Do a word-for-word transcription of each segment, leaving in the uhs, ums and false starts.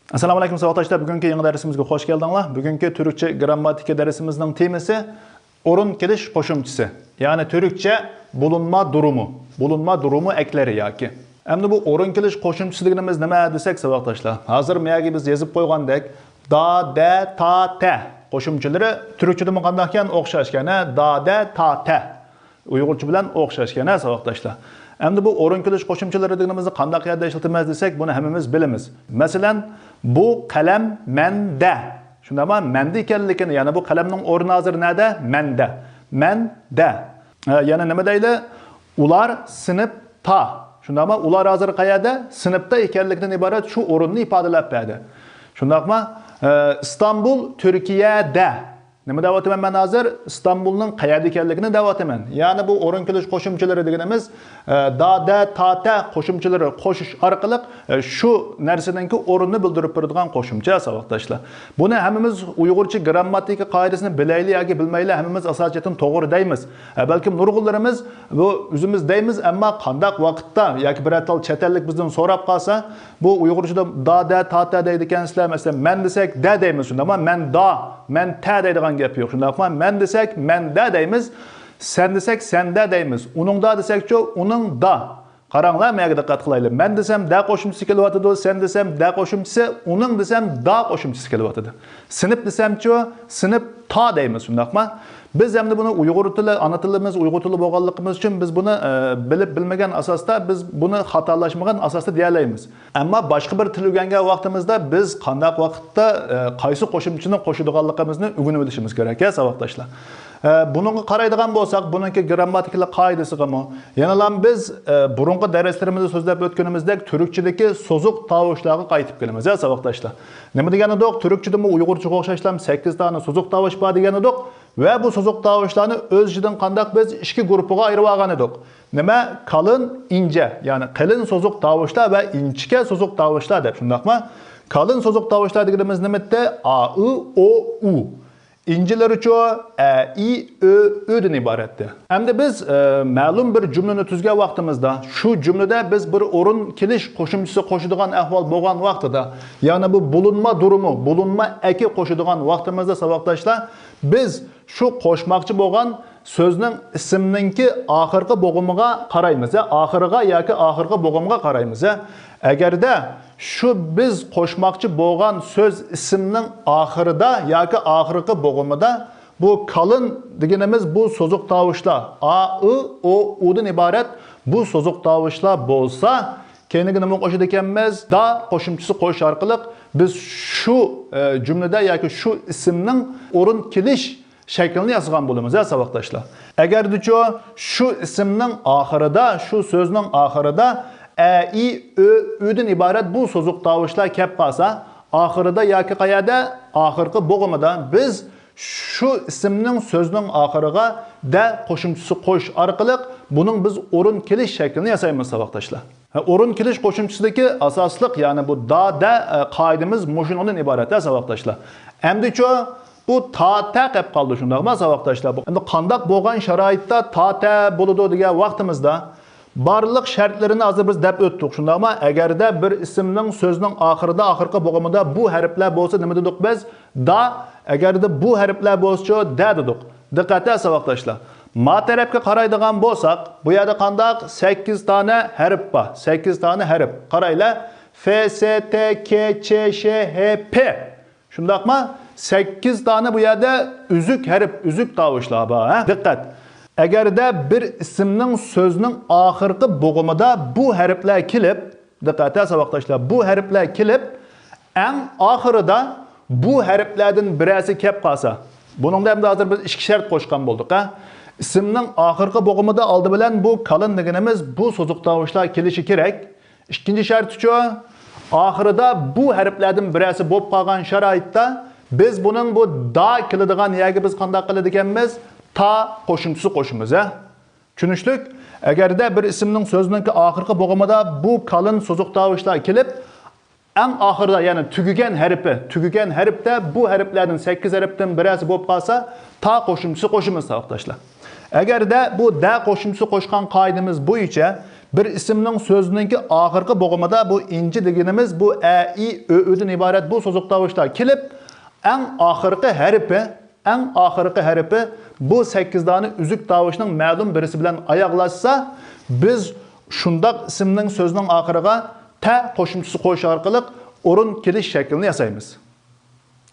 ئەسسالامۇ ئەلەيكۇم ساۋاقداشلار، بۈگۈنكى يېڭى دەرسىمىزگە خوش كەلدىڭلار. بۈگۈنكى تۈركچە گىرامماتىكا دەرسىمىزنىڭ تېمىسى ئورۇن كېلىش قوشۇمچىسى، يەنى تۈركچە بۇلۇنما دۇرۇمى، بۇلۇنما دۇرۇمى ئەكلىرى ياكى. ئەمدى بۇ ئورۇن كېلىش قوشۇمچىسى دېگىنىمىز نېمە دېسەك ساۋاقداشلار، ھازىر مەگە بىز يېزىپ قويغاندەك، دا، دە، تا، تە قوشۇمچىلىرى تۈركچىدىمۇ قانداقكەن؟ ئوخشاشكەن، ھە؟ دا، دە، تا، تە. ئۇيغۇرچە بىلەن ئوخشاشكەن، ھە، ساۋاقداشلار؟ ئەمدى بۇ ئورۇن كېلىش قوشۇمچىلىرى دېگىنىمىزنى قانداق يەردە ئىشلىتىمىز دېسەك، بۇنى ھەممىمىز بىلىمىز. مەسىلەن، بۇ قەلەم مەندە. شۇنداقمۇ؟ مەندە ئىكەنلىكىنى، يەنى بۇ قەلەمنىڭ ئورنى ھازىر نەدە؟ مەندە. مەندە. ئە، يەنە نېمە دەيلى؟ ئۇلار سىنىپتا. شۇنداقمۇ؟ ئۇلار ھازىر قەيەردە؟ سىنىپتا ئىكەنلىكىدىن ئىبارەت شۇ ئورۇننى ئىپادىلەپ بەردى. شۇنداقمۇ؟ ئە، ئىستانبۇل تۈركىيەدە. نېمە دەۋاتىمەن مەن ھازىر؟ ئىستانبۇلنىڭ قەيەردە ئىكەنلىكىنى دەۋاتىمەن. يەنى بۇ ئورۇن كېلىش قوشۇمچىلىرى دېگىنىمىز، ئە، دا، دە، تا، تە قوشۇمچىلىرى قوشۇش ئارقىلىق، ئە، شۇ نەرسىنىڭكى ئورنىنى بىلدۈرۈپ بېرىدىغان قوشۇمچە، ساۋاقداشلار. بۇنى ھەممىمىز ئۇيغۇرچە گىرامماتىكا قائىدىسىنى بىلەيلى ياكى بىلمەيلى، ھەممىمىز ئاساسىي جەھەتتىن توغرا دەيمىز. ئە، بەلكىم نۇرغۇنلىرىمىز بۇ ئۆزىمىز دەيمىز، ئەمما قانداق ۋاقىتتا ياكى بىرەر تال چەت ئەللىك بىزدىن سوراپ قالسا، بۇ ئۇيغۇرچىدا دا، دە، تا، تە دەيدىكەنسىلەر، مەسىلەن، مەن دېسەك دە دەيمىز، شۇنداقمۇ؟ مەن دا، مەن تە دەيدىغان گەپ يوق، شۇنداقمۇ؟ مەن دېسەك مەندە دەيمىز، سەن دېسەك سەندە دەيمىز، ئۇنىڭدا دېسەكچۇ ئۇنىڭدا. قاراڭلار، مەگە دىققەت قىلايلى. مەن دېسەم دە قوشۇمچىسى كېلىۋاتىدۇ، سەن دېسەم دە قوشۇمچىسى، ئۇنىڭ دېسەم دا قوشۇمچىسى كېلىۋاتىدۇ. سىنىپ دېسەمچۇ، سىنىپتا دەيمىز، شۇنداقمۇ؟ بىز ئەمدى بۇنى ئۇيغۇر تىلى، ئانا تىلىمىز ئۇيغۇر تىلى بولغانلىقىمىز ئۈچۈن بىز بۇنى، ئە، بىلىپ بىلمىگەن ئاساستا، بىز بۇنى خاتالاشمىغان ئاساستا دېيەلەيمىز. ئەمما باشقا بىر تىل ئۆگەنگەن ۋاقتىمىزدا بىز قانداق ۋاقىتتا، ئە، قايسى قوشۇمچىنى قوشىدىغانلىقىمىزنى ئۆگىنىۋېلىشىمىز كېرەك، ھە، ساۋاقداشلار. ئە، بۇنىڭغا قارايدىغان بولساق، بۇنىڭكى گىرامماتىكىلىق قائىدىسىغىمۇ، يەنىلا بىز، ئە، بۇرۇنقى دەرسلىرىمىزدە سۆزلەپ ئۆتكىنىمىزدەك تۈركچىدىكى سوزۇق تاۋۇشلارغا قايتىپ كېلىمىز، ھە، ساۋاقداشلار. نېمە دېگەن ئىدۇق؟ تۈركچىدىمۇ ئۇيغۇرچىغا ئوخشاشلا سەككىز دانە سوزۇق تاۋۇش بار دېگەن ئىدۇق. ۋە بۇ سوزۇق تاۋۇشلارنى ئۆز ئىچىدىن قانداق بىز ئىككى گۇرۇپپىغا ئايرىۋالغان ئىدۇق. نېمە؟ قالىن، ئىنچە، يەنى قېلىن سوزۇق تاۋۇشلار ۋە ئىنچىكە سوزۇق تاۋۇشلار دەپ، شۇنداقمۇ؟ قالىن سوزۇق تاۋۇشلار دېگىنىمىز نېمە ئىدى؟ ئا، ئۇ، ئو، ئۇ. ئىنچىلىرىچۇ؟ ئە، ئى، ئۆ، ئۆدىن ئىبارەتتى. ئەمدى بىز، ئە، مەلۇم بىر جۈملىنى تۈزگەن ۋاقتىمىزدا، شۇ جۈملىدە بىز بىر ئورۇن كېلىش قوشۇمچىسى قوشىدىغان ئەھۋال بولغان ۋاقتىدا، يەنى بۇ بۇلۇنما دۇرۇمى، بۇلۇنما ئەكى قوشىدىغان ۋاقتىمىزدا، ساۋاقداشلار، بىز شۇ قوشماقچى بولغان سۆزنىڭ ئىسىمنىڭكى ئاخىرقى بوغۇمىغا قارايمىز، ھە، ئاخىرىغا ياكى ئاخىرقى بوغۇمغا قارايمىز، ھە. ئەگەردە شۇ بىز قوشماقچى بولغان سۆز ئىسىمنىڭ ئاخىرىدا ياكى ئاخىرقى بوغۇمىدا بۇ قالىن دېگىنىمىز بۇ سوزۇق تاۋۇشلار، ئا، ئۇ، ئو، ئۇدىن ئىبارەت بۇ سوزۇق تاۋۇشلار بولسا، كەينىگە نېمە قوشىدىكەنمىز؟ دا قوشۇمچىسى قوشۇش ئارقىلىق بىز شۇ، ئە، جۈملىدە ياكى شۇ ئىسىمنىڭ ئورۇن كېلىش شەكلىنى ياسىغان بولىمىز، ھە، ساۋاقداشلار. ئەگەردىچۇ شۇ ئىسىمنىڭ ئاخىرىدا، شۇ سۆزنىڭ ئاخىرىدا ئە، ئى، ئۆ، ئۆدىن ئىبارەت بۇ سوزۇق تاۋۇشلار كەپ قالسا، ئاخىرىدا ياكى قەيەردە؟ ئاخىرقى بوغۇمىدا بىز شۇ ئىسىمنىڭ سۆزنىڭ ئاخىرىغا دە قوشۇمچىسى قوشۇش ئارقىلىق بۇنىڭ بىز ئورۇن كېلىش شەكلىنى ياسايمىز، ساۋاقداشلار. ھە، ئورۇن كېلىش قوشۇمچىسىدىكى ئاساسلىق، يەنى بۇ دا، دە، ئە، قائىدىمىز مۇشۇنىڭدىن ئىبارەت، ھە، ساۋاقداشلار. ئەمدىچۇ بۇ تا، تە قېلىپ قالدى، شۇنداقمۇ، ساۋاقداشلار؟ بۇ ئەمدى قانداق بولغان شارائىتتا تا، تە بولىدۇ دېگەن ۋاقتىمىزدا، بارلىق شەرتلىرىنى ھازىر بىز دەپ ئۆتتۇق، شۇنداقمۇ؟ ئەگەردە بىر ئىسىمنىڭ سۆزنىڭ ئاخىرىدا، ئاخىرقى بوغۇمىدا بۇ ھەرپلەر بولسا، نېمە دېدۇق بىز؟ دا. ئەگەردە بۇ ھەرپلەر بولسىچۇ؟ دە دېدۇق. دىققەت، ھە، ساۋاقداشلار. ما تەرەپكە قارايدىغان بولساق، بۇ يەردە قانداق؟ سەككىز دانە ھەرپ بار. سەككىز دانە ھەرپ. قارايلى. ف، س، ت، ك، چ، ش، ھ، پ. شۇنداقمۇ؟ سەككىز دانە بۇ يەردە ئۈزۈك ھەرپ، ئۈزۈك تاۋۇشلار بار، ھە؟ دىققەت. ئەگەردە بىر ئىسىمنىڭ سۆزنىڭ ئاخىرقى بوغۇمىدا بۇ ھەرپلەر كېلىپ، دىققەت، ھە، ساۋاقداشلار، بۇ ھەرپلەر كېلىپ، ئەڭ ئاخىرىدا بۇ ھەرپلەردىن بىرەرسى كەپ قالسا، بۇنىڭدا ئەمدى ھازىر بىز ئىككى شەرت قوشقان بولدۇق، ھە؟ ئىسىمنىڭ ئاخىرقى بوغۇمىدا ئالدى بىلەن بۇ كالىن دېگىنىمىز بۇ سوزۇق تاۋۇشلار كېلىشى كېرەك. ئىككىنچى شەرتىچۇ؟ ئاخىرىدا بۇ ھەرپلەردىن بىرەرسى بولۇپ قالغان شارائىتتا بىز بۇنىڭ بۇ دا كېلىدىغان يەرگە بىز قانداق قىلىدىكەنمىز؟ تا قوشۇمچىسى قوشىمىز، ھە؟ چۈشىنىشلىك؟ ئەگەردە بىر ئىسىمنىڭ سۆزىنىڭكى ئاخىرقى بوغۇمىدا بۇ كالىن سوزۇق تاۋۇشلار كېلىپ، ئەڭ ئاخىرىدا، يەنى تۈگىگەن ھەرپى، تۈگىگەن ھەرپتە بۇ ھەرپلەردىن سەككىز ھەرپتىن بىرەرسى بولۇپ قالسا، تا قوشۇمچىسى قوشىمىز، ساۋاقداشلار. ئەگەردە بۇ دە قوشۇمچىسى قوشقان قائىدىمىز بويىچە بىر ئىسىمنىڭ سۆزىنىڭكى ئاخىرقى بوغۇمىدا بۇ ئىنچە دېگىنىمىز بۇ ئە، ئى، ئۆ، ئۆدىن ئىبارەت بۇ سوزۇق تاۋۇشلار كېلىپ، ئەڭ ئاخىرقى ھەرپى، ئەڭ ئاخىرقى ھەرپى بۇ سەككىز دانە ئۈزۈك تاۋۇشنىڭ مەلۇم بىرسى بىلەن ئاياغلاشسا، بىز شۇنداق ئىسىمنىڭ سۆزىنىڭ ئاخىرىغا تە قوشۇمچىسى قوشۇش ئارقىلىق ئورۇن كېلىش شەكلىنى ياسايمىز.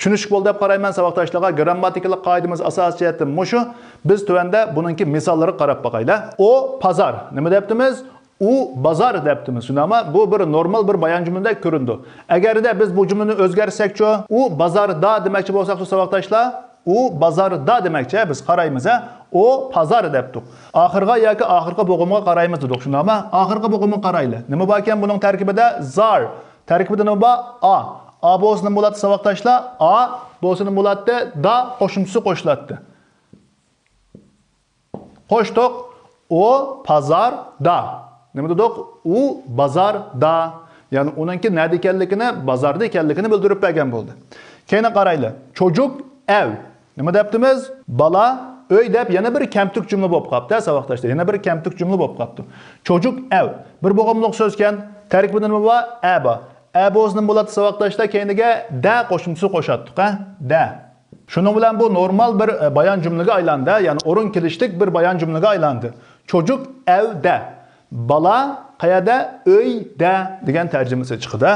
چۈشىنىشلىك بولدى دەپ قارايمەن ساۋاقداشلارغا. گىرامماتىكىلىق قائىدىمىز ئاساسىي جەھەتتىن مۇشۇ. بىز تۆۋەندە بۇنىڭكى مىساللىرىغا قاراپ باقايلى. ئو پازار. نېمە دەپتىمىز؟ ئۇ بازار دەپتىمىز. شۇنداقمۇ؟ بۇ بىر نورمال بىر بايان جۈملىدەك كۆرۈنىدۇ. ئەگەردە بىز بۇ جۈملىنى ئۆزگەرتسەكچۇ؟ ئۇ بازاردا دېمەكچى بولساقچۇ ساۋاقداشلار؟ ئۇ بازاردا دېمەكچى، بىز قارايمىز، ھە؟ ئۇ پازار دەپتۇق. ئاخىرغا ياكى ئاخىرقى بوغۇمغا قارايمىز دېدۇق. شۇنداقمۇ؟ ئاخىرقى بوغۇمغا قارايلى. نېمە باركەن بۇنىڭ تەركىبىدە؟ زار. تەركىبىدە نېمە بار؟ ئا. ئا بولسا نېمە بولاتتى ساۋاقداشلار؟ ئا بولسا نېمە بولاتتى؟ دا قوشۇمچىسى قوشۇلاتتى. قوشتۇق. ئۇ پازاردا. نېمە دېدۇق؟ ئۇ بازاردا. يەنى ئۇنىڭكى نەدە ئىكەنلىكىنى، بازاردا ئىكەنلىكىنى بىلدۈرۈپ بەرگەن بولدى. كېيىن قارايلى. چوجۇك ئەۋ. نېمە دەپتىمىز؟ بالا ئۆي دەپ يەنە بىر كەمتۈك جۈملە بولۇپ قاپتۇ، ھە، ساۋاقداشلار. يەنە بىر كەمتۈك جۈملە بولۇپ قاپتۇ. چوجۇك ئەۋ. بىر بوغۇملۇق سۆزكەن. تەركىبىدە نېمە بار؟ ئە بار. ئە بولسا نېمە بولاتتى ساۋاقداشلار؟ كەينىگە دە قوشۇمچىسى قوشاتتۇق، ھە؟ دە. شۇنىڭ بىلەن بۇ نورمال بىر، ئە، بايان جۈملىگە ئايلاندى، يەنى ئورۇن كېلىشلىك بىر بايان جۈملىگە ئايلاندى. چوجۇك ئەۋدە. بالا قەيەردە؟ ئۆيدە دېگەن تەرجىمىسى چىقىدۇ.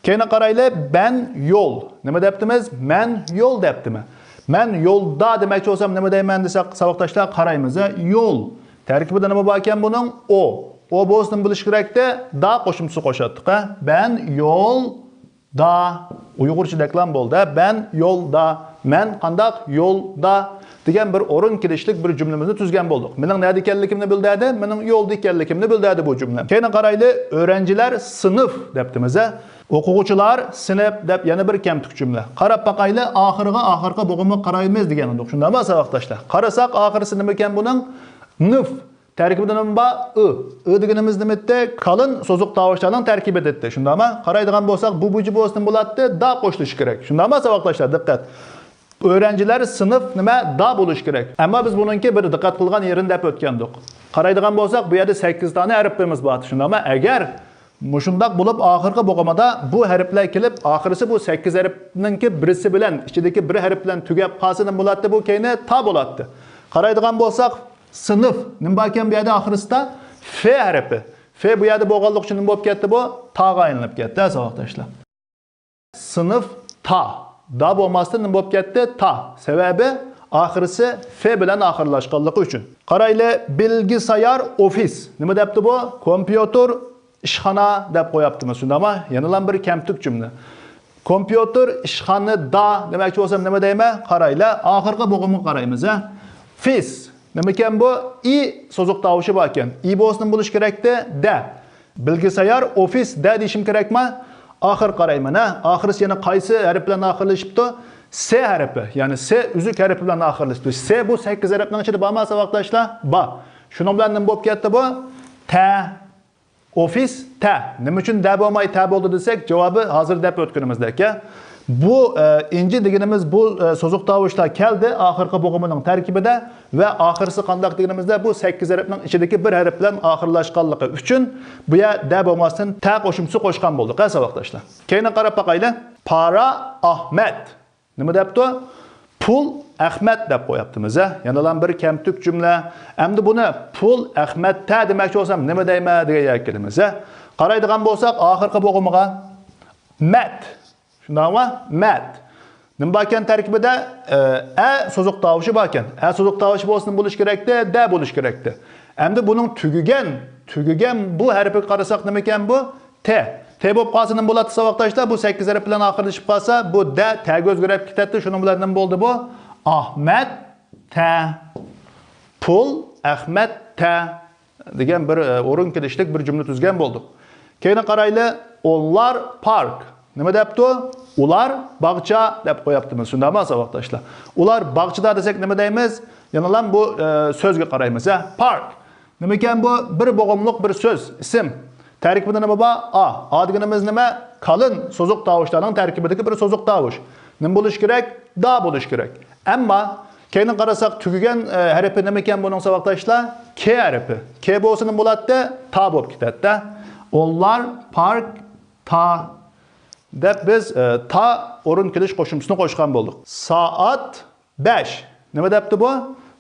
كېيىن قارايلى، بەن يول. نېمە دەپتىمىز؟ مەن يول دەپتىمەن. مەن يولدا دېمەكچى بولسام نېمە دەيمەن دېسەك، ساۋاقداشلار، قارايمىز، ھە؟ يول. تەركىبىدە نېمە باركەن بۇنىڭ؟ ئو. ئو بولسا نېمە بولۇشى كېرەكتى؟ دا قوشۇمچىسى قوشاتتۇق، ھە؟ بەن يول دا. ئۇيغۇرچىدەكلام بولدى. بەن يولدا. مەن قانداق؟ يولدا دېگەن بىر ئورۇن كېلىشلىك بىر جۈملىمىزنى تۈزگەن بولدۇق. مېنىڭ نەدە ئىكەنلىكىمنى بىلدۈردى، مېنىڭ يولدا ئىكەنلىكىمنى بىلدۈردى بۇ جۈملە. كېيىن قارايلى، ئۆرەنجىلەر سىنىف دەپتىمىز، ھە؟ ئوقۇغۇچىلار سىنىپ دەپ يەنە بىر كەمتۈك جۈملە. قاراپ باقايلى، ئاخىرىغا ئاخىرقى بوغۇمغا قارايمىز دېگەن ئىدۇق. شۇنداقمۇ ساۋاقداشلار؟ قارىساق، ئاخىرىسى نېمىكەن بۇنىڭ؟ نىف. تەركىبىدە نېمە بار؟ ئى. ئى دېگىنىمىز نېمە ئىدى؟ قالىن سوزۇق تاۋۇشلارنىڭ تەركىبىدە ئىدى. شۇنداقمۇ؟ قارايدىغان بولساق، بۇ بۇجى بولسا نېمە بولاتتى؟ دا قوشۇلۇشى كېرەك. شۇنداقمۇ ساۋاقداشلار؟ دىققەت. ئۆرەنجىلەر سىنىپ نېمە؟ دا بولۇشى كېرەك. ئەمما بىز بۇنىڭكى بىر دىققەت قىلغان يېرىنى دەپ ئۆتكەندۇق. قارايدىغان بولساق، بۇ يەردە سەككىز دانە ھەرپىمىز بار. شۇنداقمۇ؟ ئەگەر مۇشۇنداق بولۇپ، ئاخىرقى بوغۇمىدا بۇ ھەرپلەر كېلىپ، ئاخىرىسى بۇ سەككىز ھەرپنىڭكى بىرسى بىلەن، ئىچىدىكى بىر ھەرپ بىلەن تۈگەپ قالسا نېمە بولاتتى؟ بۇ كەينى تا بولاتتى. قارايدىغان بولساق، سىنىف. نېمە باركەن بۇ يەردە ئاخىرىسىدا؟ ف ھەرپى. ف بۇ يەردە بولغانلىقى ئۈچۈن نېمە بولۇپ كەتتى بۇ؟ تاغا ئايلىنىپ كەتتى، ھە، ساۋاقداشلار. سىنىف تا. دا بولماستىن نېمە بولۇپ كەتتى؟ تا. سەۋەبى ئاخىرىسى ف بىلەن ئاخىرلاشقانلىقى ئۈچۈن. قارايلى، بىلگىسايار ئوفىس. نېمە دەپتۇ بۇ؟ كومپيۇتېر ئىشخانا دەپ قوياپتىمىز، شۇنداقمۇ؟ يەنىلا بىر كەمتۈك جۈملە. كومپيۇتېر ئىشخانىدا دېمەكچى بولسام نېمە دەيمەن؟ قارايلى، ئاخىرقى بوغۇمغا قارايمىز، ھە؟ فىس. نېمىكەن بۇ؟ ئى سوزۇق تاۋۇشى باركەن. ئى بولسا نېمە بولۇشى كېرەكتى؟ دە. بىلگىسايار ئوفىس دە دېيىشىم كېرەكما؟ ئاخىر قارايمەن، ھە؟ ئاخىرىسى يەنە قايسى ھەرپ بىلەن ئاخىرلىشىپتۇ؟ س ھەرپى، يەنى س ئۈزۈك ھەرپ بىلەن ئاخىرلىشىپتۇ. س بۇ سەككىز ھەرپنىڭ ئىچىدە بارما، ساۋاقداشلار؟ بار. شۇنىڭ بىلەن نېمە بولۇپ كەتتى بۇ؟ تە. ئوفىس تە. نېمە ئۈچۈن دە بولماي تە بولدى دېسەك، جاۋابى ھازىر دەپ ئۆتكىنىمىزدەك، ھە؟ بۇ، ئە، ئىنجى دېگىنىمىز بۇ، ئە، سوزۇق تاۋۇشلار كەلدى ئاخىرقى بوغۇمىنىڭ تەركىبىدە ۋە ئاخىرسى قانداق دېگىنىمىزدە بۇ سەككىز ھەرپنىڭ ئىچىدىكى بىر ھەرپ بىلەن ئاخىرلاشقانلىقى ئۈچۈن بۇ يەر دە بولماستىن تە قوشۇمچىسى قوشقان بولدۇق، ھە، ساۋاقداشلار؟ كەينىگە قاراپ باقايلى. پارا ئاھمەت. نېمە دەپتۇ؟ پۇل ئەخمەت دەپ قوياپتىمىز، ھە؟ يەنىلا بىر كەمتۈك جۈملە. ئەمدى بۇنى پۇل ئەخمەت تە دېمەكچى بولسام نېمە دەيمەن دېگەن يەرگە كېلىمىز، ھە؟ قارايدىغان بولساق ئاخىرقى بوغۇمىغا مەت. شۇنداقمۇ؟ مەت. نېمە باركەن تەركىبىدە؟ ئە، ئە سوزۇق تاۋۇشى باركەن. ئە سوزۇق تاۋۇشى بولسا نېمە بولۇشى كېرەكتى؟ دە بولۇشى كېرەكتى. ئەمدى بۇنىڭ تۈگىگەن، تۈگىگەن بۇ ھەرپىگە قارىساق نېمىكەن بۇ؟ تە. تە بولۇپ قالسا نېمە بولاتتى ساۋاقداشلار؟ بۇ سەككىز ھەرپ بىلەن ئاخىرلىشىپ قالسا، بۇ دە تەگە ئۆزگىرىپ كېتەتتى. شۇنىڭ بىلەن نېمە بولدى بۇ؟ ئاھمەت تە. پۇل ئەخمەت تە دېگەن بىر، ئە، ئورۇن كېلىشلىك بىر جۈملە تۈزگەن بولدۇق. كېيىن قارايلى، ئۇلار پارك. نېمە دەپتۇ؟ ئۇلار باغچا دەپ قوياپتىمىز. شۇنداقمۇ ساۋاقداشلار؟ ئۇلار باغچىدا دېسەك نېمە دەيمىز؟ يەنىلا بۇ، ئە، سۆزگە قارايمىز، ھە؟ پارك. نېمىكەن بۇ؟ بىر بوغۇملۇق بىر سۆز، ئىسىم. تەركىبىدە نېمە بار؟ ئا. ئا دېگىنىمىز نېمە؟ قالىن سوزۇق تاۋۇشلارنىڭ تەركىبىدىكى بىر سوزۇق تاۋۇش. نېمە بولۇشى كېرەك؟ دا بولۇشى كېرەك. ئەمما كەينىگە قارىساق، تۈگىگەن، ئە، ھەرپى نېمىكەن بۇنىڭ ساۋاقداشلار؟ كې ھەرپى. كې بولسا نېمە بولاتتى؟ تا بولۇپ كېتەتتى. ئونلار پارك تا دەپ بىز، ئە، تا ئورۇن كېلىش قوشۇمچىسىنى قوشقان بولدۇق. سائەت بەش. نېمە دەپتۇ بۇ؟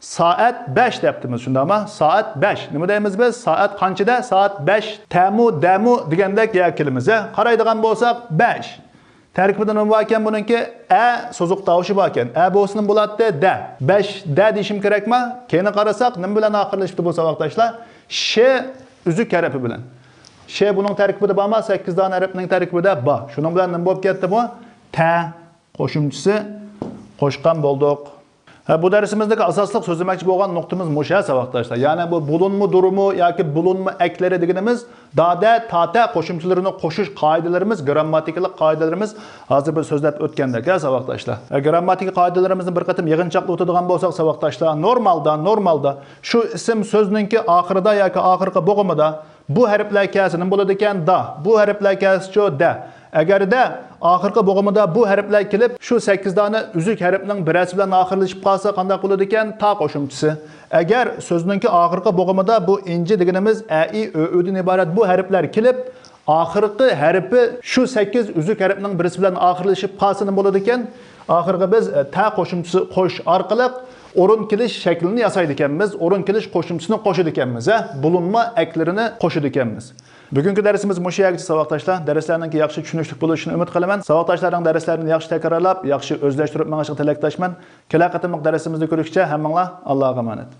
سائەت بەش دەپتىمىز، شۇنداقمۇ؟ سائەت بەش. نېمە دەيمىز بىز؟ سائەت قانچىدە؟ سائەت بەش. تەمۇ، دەمۇ دېگەندەك يەرگە كېلىمىز، ھە؟ قارايدىغان بولساق، بەش. تەركىبىدە نېمە باركەن بۇنىڭكى؟ ئە سوزۇق تاۋۇشى باركەن. ئە بولسا نېمە بولاتتى؟ دە. بەش دە دېيىشىم كېرەكما؟ كەينىگە قارىساق، نېمە بىلەن ئاخىرلىشىپتۇ بۇ ساۋاقداشلار؟ ش ئۈزۈك ھەرپى بىلەن. ش بۇنىڭ تەركىبىدە بارما؟ سەككىز دانە ھەرپنىڭ تەركىبىدە بار. شۇنىڭ بىلەن نېمە بولۇپ كەتتى بۇ؟ تە قوشۇمچىسى قوشقان بولدۇق. ھە، بۇ دەرسىمىزدىكى ئاساسلىق سۆزلىمەكچى بولغان نۇقتىمىز مۇشۇ، ھە، ساۋاقداشلار. يەنى بۇ بولۇنما دۇرۇمى ياكى بولۇنما ئەكلىرى دېگىنىمىز دادە، تاتە قوشۇمچىلىرىنى قوشۇش قائىدىلىرىمىز، گرامماتىكىلىق قائىدىلىرىمىز ھازىر بىز سۆزلەپ ئۆتكەندەك، ھە، ساۋاقداشلار. ھە، گرامماتىكا قائىدىلىرىمىزنى بىر قېتىم يىغىنچاقلاپ ئۆتىدىغان بولساق، ساۋاقداشلار، نورمالدا، نورمالدا شۇ ئىسىم سۆزنىڭكى ئاخىرىدا ياكى ئاخىرقى بوغۇمىدا بۇ ھەرپلەر كەلسە نېمە بولىدىكەن؟ دا. بۇ ھەرپلەر كەلسىچۇ؟ دە. ئەگەردە ئاخىرقى بوغۇمىدا بۇ ھەرپلەر كېلىپ، شۇ سەككىز دانە ئۈزۈك ھەرپنىڭ بىرەرسى بىلەن ئاخىرلىشىپ قالسا، قانداق بولىدىكەن؟ تا قوشۇمچىسى. ئەگەر سۆزنىڭكى ئاخىرقى بوغۇمىدا بۇ ئىنجى دېگىنىمىز ئەئى ئۆئۈدىن ئىبارەت بۇ ھەرپلەر كېلىپ، ئاخىرقى ھەرپى شۇ سەككىز ئۈزۈك ھەرپنىڭ بىرسى بىلەن ئاخىرلىشىپ قالسا نېمە بولىدىكەن؟ ئاخىرىغا بىز، ئە، تە قوشۇمچىسى قوشۇش ئارقىلىق ئورۇن كېلىش شەكلىنى ياسايدىكەنمىز، ئورۇن كېلىش قوشۇمچىسىنى قوشىدىكەنمىز، ھە، بولۇنما ئەكلىرىنى قوشىدىكەنمىز. بۈگۈنكى دەرسىمىز مۇشۇ يەرگىچە، ساۋاقداشلار. دەرسلەرنىڭكى ياخشى چۈشىنىشلىك بولۇشىنى ئۈمىد قىلىمەن. ساۋاقداشلارنىڭ دەرسلەرنى ياخشى تەكرارلاپ، ياخشى ئۆزلەشتۈرۈپ مېڭىشىغا تىلەكداشمەن. كېلەر قېتىملىق دەرسىمىزدە كۆرۈشكىچە ھەممىڭلار ئاللاغا ئامانەت.